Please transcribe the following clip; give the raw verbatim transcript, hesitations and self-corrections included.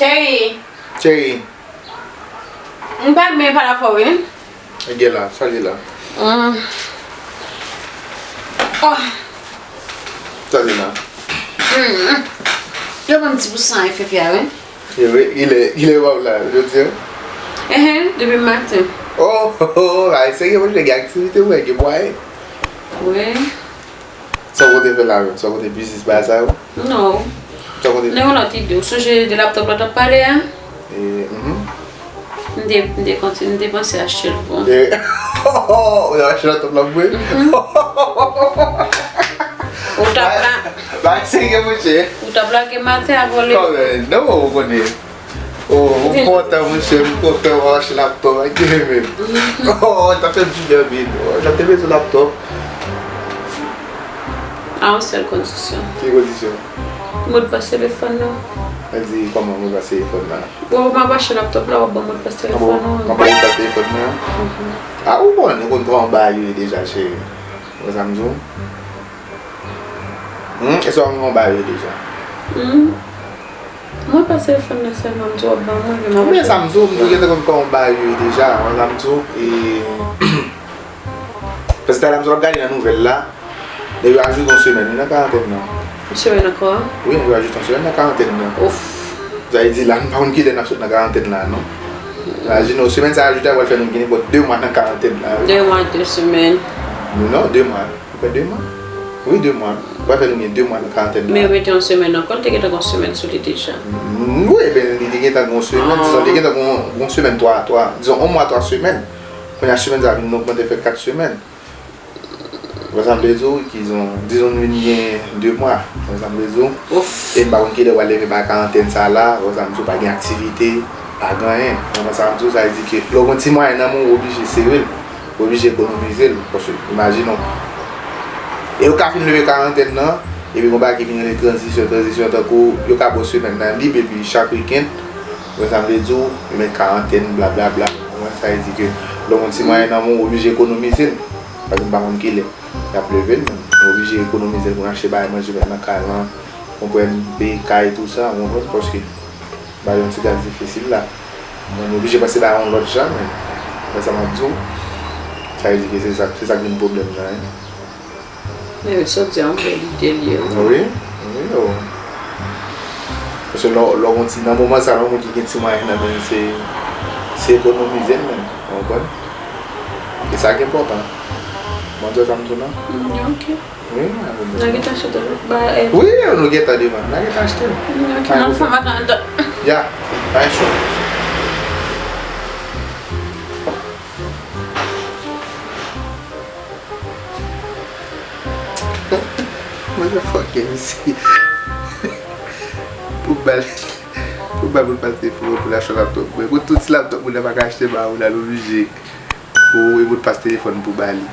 Cheri, Cheri, m pa byen pale avè w wi. Gen la, sa li la. Mm. Oh, Sa li la. mm. Yo ban m ti pou san efefe a wi. Yo, wi, kilè, kilè w ap la, jodi a? Ehe, depi maten. Oh, oh, oh, ay, serye, mwen gen aktivite, mwen gen mwayen. Wi. Sa w konte fè la menm? Sa w konte biznis ba sa yo? Non. Sa w konte Nan yon lòt ide, ou sonje de laptop la w t ap pale a? E, mhm. M te, m te konti, m te panse achte l pou. E, ou te achte laptop la pou mwen? Ou t ap la, Ba, serye, monchè. ou t ap lage maten a vòlè. Kòmè, non, ou konnen. Oh, m kontan, monchè, m kontan w achte laptop, ak gen menm. Oh, sa fè m di byen byen. Oh, jan te bezwen laptop. A yon sèl kondisyon. Ki kondisyon? Modpas telefòn nan. Sa di, kòman modpas telefòn nan? Bon, m ap achte laptop la, w ap ban m modpas Ah bon? telefòn nan. M ap ba w modpas telefòn nan? Ah, ou bon, nou konn kòman bagay yo ye deja, cheri. Ou wè sa m di w? Hmm, èske w konn kòman bagay yo ye deja? Hmm. Modpas telefòn nan sèlman m di w ap ban mwen, men m ap Men achte. Sa m di w, m di w gentan konn kòman bagay yo ye deja, ou wè sa m di w? E, paske talè m sot ap gade nan nouvèl la, nèg yo ajoute yon semèn wi nan karantèn nan. Yon semèn ankò? Wi, nèg yo ajoute yon semèn nan karantèn nan. Ouf. Sa vle di la, nou pa konn kilè n ap sot nan karantèn la, non. Imajine w, semèn sa ajoute a pral fè nou gen nenpòt de mwa nan karantèn la. De mwa, de semèn. Non, de mwa. Ou kwè de mwa? Wi, de mwa. Pral fè nou gen de mwa nan karantèn la. Men yo mete yon semèn ankò, l te gentan gen yon semèn sou li deja. Mm, wi, ben, li te gentan gen yon semèn, dizon, li te gentan gen yon, gen yon semèn twa, twa, dizon, yon mwa twa semèn. Kounye a semèn sa a vin ogmante fè kat semèn. Ou wè sa m vle di w, ki dizon, dizon nou vin gen de mwa. Ou wè sa m vle di w? Ouf. E m pa konn kilè w al leve pa karantèn sa la, ou wè sa m di w, pa gen aktivite, pa gen anyen. Ou konprann sa m di w, sa vle di ke lè w gen ti mwayen nan men w, ou oblije sere l, ou oblije ekonomize l. Paske, imajine w, e ou ka fin leve karantèn nan, epi gen yon bagay ki vin rele tranzisyon, tranzisyon tankou yo ka ba w semèn nan lib, epi chak wikenn, ou wè sa m vle di w, yo met karantèn, blablabla. Ou konprann sa vle di ke lè w gen ti mwayen nan men w, ou oblije ekonomize l. Paske m pa konn kilè y ap leve l, men m oblije ekonomize l pou n achte bagay manje nan kay lan, konprann, peye kay, tou sa, ou konprann, paske bagay yon ti jan difisil la. Mwen, m oblije panse bagay yon lòt jan, men, men sa m ap di w, sa vle di ke se sa, se sa k vin pwoblèm nan, wi. Men wi, sa w di a, yon bèl ide l ye, wi. Wi, wi, yo. Paske lè, lè yon ti, nan moman sa, lè yon moun ki gen ti mwayen nan men l, se, se ekonomize l menm, ou konprann? E sa ki enpòtan. Mwen di w sa m di w nan? Mm, ok. Wi, mwen. N a gentan achte tout ba, eh. Wi, nou gentan devan. N a gentan achte l. Mm, ok, nan fè vakandan. Ya, pa gen cho. Motherfucker, mesye. Pou bal, pou bal, pou bal te fou, pou l achte laptop. Mwen, pou tout ti laptop, moun nan pa ka achte ba ou, l al oblije. Ou e modpas telefòn pou ba li.